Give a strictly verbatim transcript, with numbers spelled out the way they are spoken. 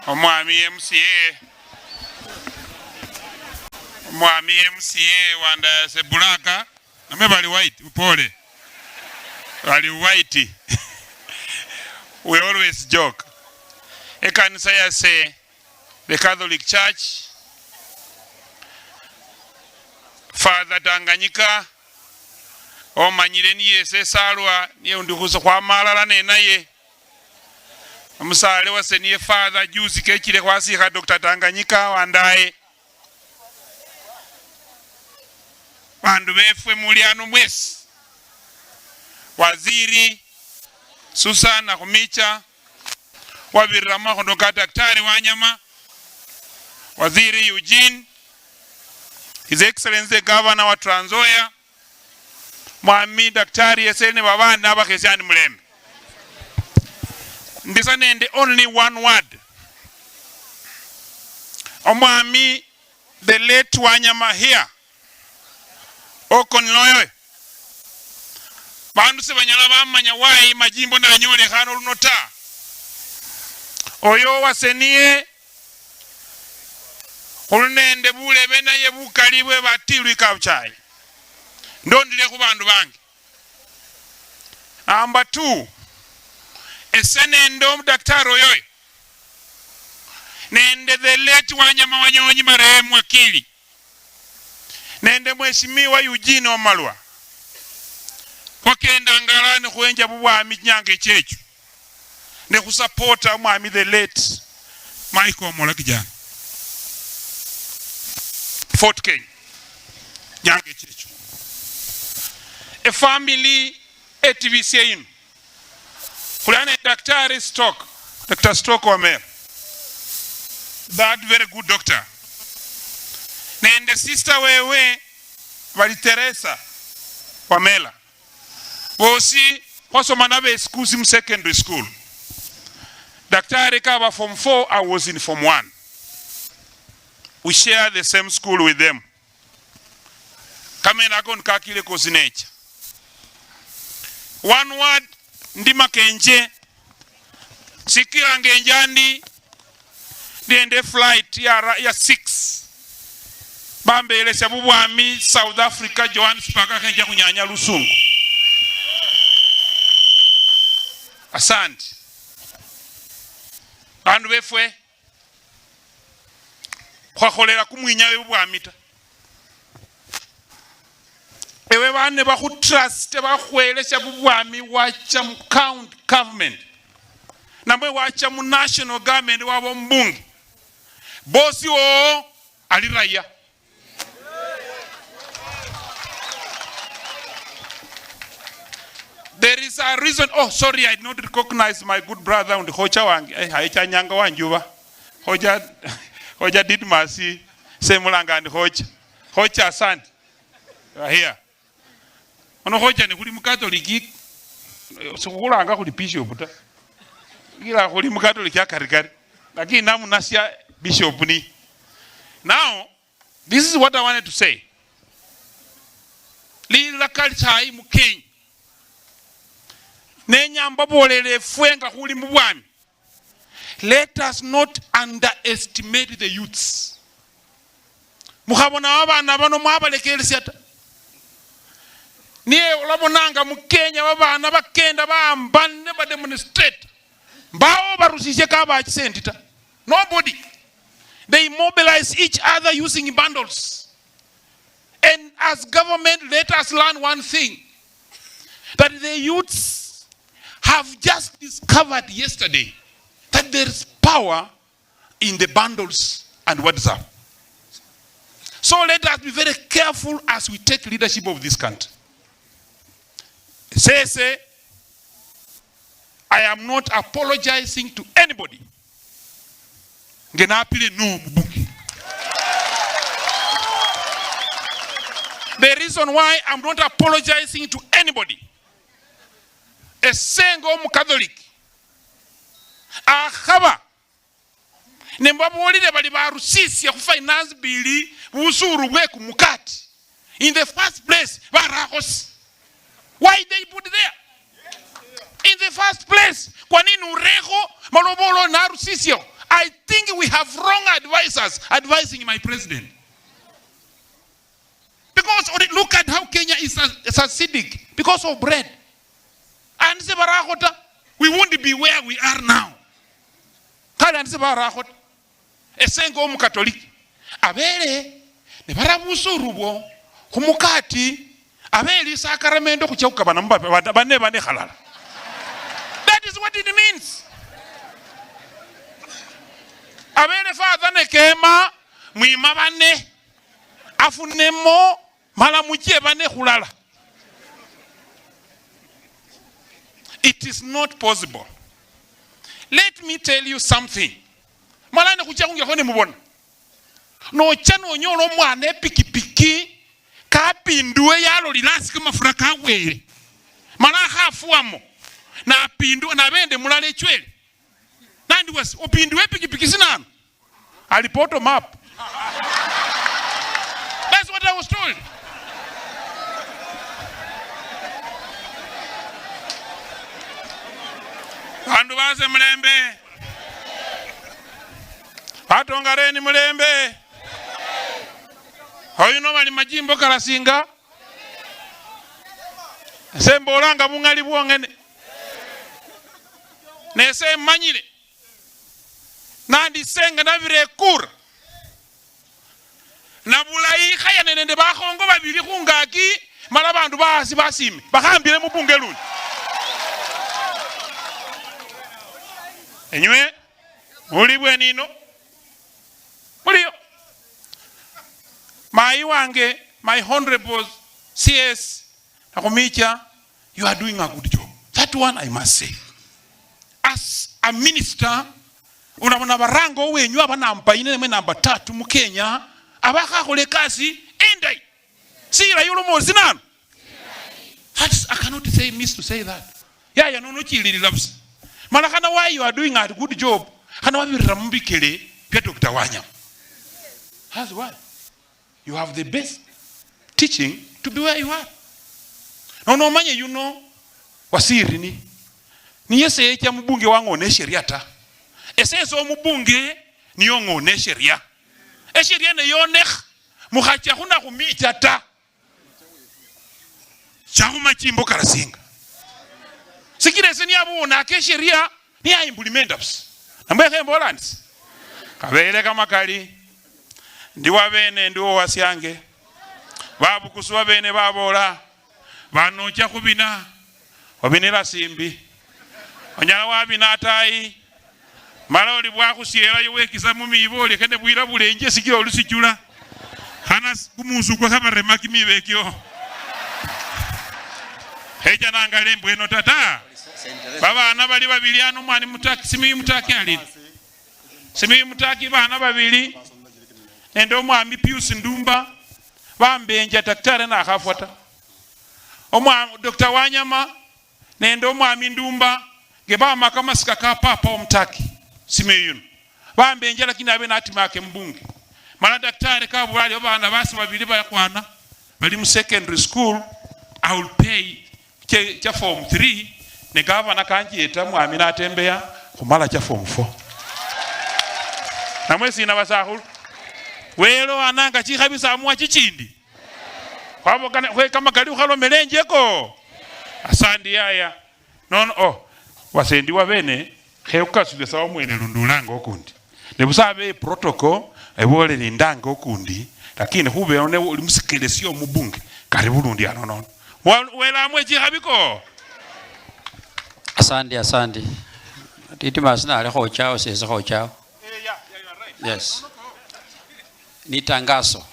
Omwami M C A, Omwami M C A wandayase bulaka, namwe bali white, upole. Bali white. We always joke. Ekanisa yase, the Catholic Church, Father Tanganyika, omanyire niye ese esalwa, niye undi khusa khwama alala nenaye. Omusaale wase niye Father, juzi kechile khwasikha Doctor Tanganyika wandaye. Bandu befwe muli ano mwesi, Waziri Susan Nakhumicha, wabirira mumakhono ka Daktari Wanyama, Waziri Eugene, His Excellency the Governor wa Trans Nzoia, Mwami Daktari Eseni Babandi nabakhesiani mulembe. Ndisa nende only one word. Omwami the late Wanyama here, Okon Loyo, bandu sebanyala bamanya why Majimbo nanyolekhana oluno ta. Oyo waseniye khuli nende bulebe naye bukali bwe batilwi kabuchayi. Ndondile khu bandu bange. Number two, ese nende omudaktari oyoyo, nende the late Wanyama Wanyonyi marehemu wakili, nende Mheshimiwa Eugene Wamalwa, khwakendanga alala nikhwenja bubwami chinyanga echecho, nikhusapota omwami the late Michael Omola Kijana, Fort Kenya, chinyanga echecho. Efamily etibisia ino, khuli nende Daktari Stock, Doctor Stock Wamera, that very good doctor, nende sister wewe bali Teresa Wamela, bosi khwasoma nabo esikusi mu secondary school. Daktari kaba form four, I was in form one. We share the same school with them. Kamene ako nikakile kosi necha. One word, ndi Makenje, sikila ngenja ndi nende flight ya, ra- ya six, bambelesia bubwami South Africa, Johannesburg, akhenja khunyanya lusungu. Asante. Bandu befwe, khwakholela kumwinyawe bubwami ta. Ewe bane bakhutruste, bakhwelesha bubwami, wacha mu county government, namwe wacha mu national government, waba ombunge, bosi wowo ali raya. There is a reason. Oh, sorry, I did not recognize my good brother and Khocha wange. Eh, Haicha Nyanga Wanjuba. Khocha, Khocha Didmas, Semulanga and Khocha. Khocha, asante. You are here. Ono Khocha ni khuli Mukatoliki, sikhukhulanga khuli bishop ta. Ila khuli Mukatoliki akarikari. Lakini namunasia bishop ni. Now, this is what I wanted to say. Lilaka lisayi mu Kenya. Nenya mbabolele efwe nga khuli mu bwami. Let us not underestimate the youths. Mukhabona abana bano mwabalekelesia ta. Niye olabonanga mu Kenya babana bakenda bawambane bademonstrate. Mbawo barusishe kaba chisendi ta. Nobody. They mobilize each other using bundles. And as government, let us learn one thing, that the youths have just discovered yesterday that there is power in the bundles and WhatsApp. So let us be very careful as we take leadership of this country. Sese, I am not apologizing to anybody. Nge napile no mubunge. The reason why I'm not apologizing to anybody, ese nga omucatholic, akhaba nembabolile bali barusisia khu finance bill busuru bwe kumukati. In the first place, barakho si? Why they put there? In the first place, kwa nini urekho maloba olo narusisio? I think we have wrong advisors advising my president. Because ori-, look at how Kenya is, is acidic because of bread. And se barakho ta, we wouldn't be where we are now. Kale and se barakho ta. Ese nga Omukatoliki, abeere nibara busuru bwo khumukati, abeere isakaramendi okhucha khukabana mu ba-, ba-, bane bane halala. That is what it means. Abeere father nekema, mwima bane, afunemo, mala muchie bane khulala. It is not possible. Let me tell you something. Mala nikhucha khungelekho nimubona. Nocha nonyola omwana epikipiki kapindue yalolile asi kamafura kawele. Mala akhafuamo. Napindua, nabende mulala echwele. Nandi wasi, opindue epikipiki sinano. Ali bottom up. That's what I was told. Bandu base mulembe. Batongareni mulembe. Oyuno bali majimbo kalasinga. Ese mbolanga bung'ali bwong'ene. Nese manyire. Nandi ise nga nabira ekura, nabula ikhayane nende bakhongo babili khungaki, mala abandu bahasi basime, bakhambile mubunge lundi. Enywe, muli bwenino? Muliyo? Mayi wange, my honorable C S, nakhumicha, you are doing a good job. That one I must say. As a minister, unabona baranga owenyu aba namba ine namwe namba tatu mu Kenya, abakhakhola ekasi endayi. Sila yolomo sinano. That's, I cannot say, miss to say that. Yaya nono chililila busa. Mala khana why you are doing a good job, khana wabirira mubikele bya Doctor Wanyama. That's why. You have the best teaching to be where you are. Nono omanye yuno wasirini. Niye seyecha mubunge wang'ona esheria ta. Esese omubunge niye ong'ona esheria. Esheria neyonekha, mukhacha khuna khumicha ta. Chakhumachimbo kalasinga. Sikila ese niyabuwonaka esheria, niya implementa busa. Namwe khembola ndisi. Kabele kamakali. Ndi wabene, ndi wowasiange. Babukusu babene babola, bano ocha khubina, obinila simbi. Onyala wabina atayi. Mala oli bwakhusielayo wekisa mumiibo, olekhene bwira bulenje sikila olusichula. Khana s-, kumuusu kwo khabarema kimiibo ekyo. Khecha nangale mbweno tata. Babaana bali babili ano, omwami Mutaki, Simiyu Mutaki ali. Simiyu Mutaki baana babili. Nende omwami Pius Ndumba. Bambenja daktari nakhafwa ta. Omwa-, Doctor Wanyama nende omwami Ndumba, nge bama kamasika ka papa omutaki, Simeon yuno. Bambenja lakini abe natimake mbunge. Mala daktari kabula ali, abana basi babili bayakwana, bali mu secondary school, I will pay cha, cha form three, ne gavana kanjeta mwami natembeya, khumala cha form four. Namwe sina basakhulu? Wele ohananga chikhabi samuwa chichindi. Khwabokana, khwe kamakali khukhalomela enjeko. Asandi yaya. Nono, oh, wasendi wabene, khe ukasule sawa mwene lundi ulanga okundi. Ne busa abe protocol, ebole lindanga okundi, lakini khubera ne uli musikele sio mubunge, karibu lundi ano nono. Wa-, welamwe chikhabiko. Asandi, asandi. Titi masi nali khochao, sesi khochao. Yes. Ni tangaso.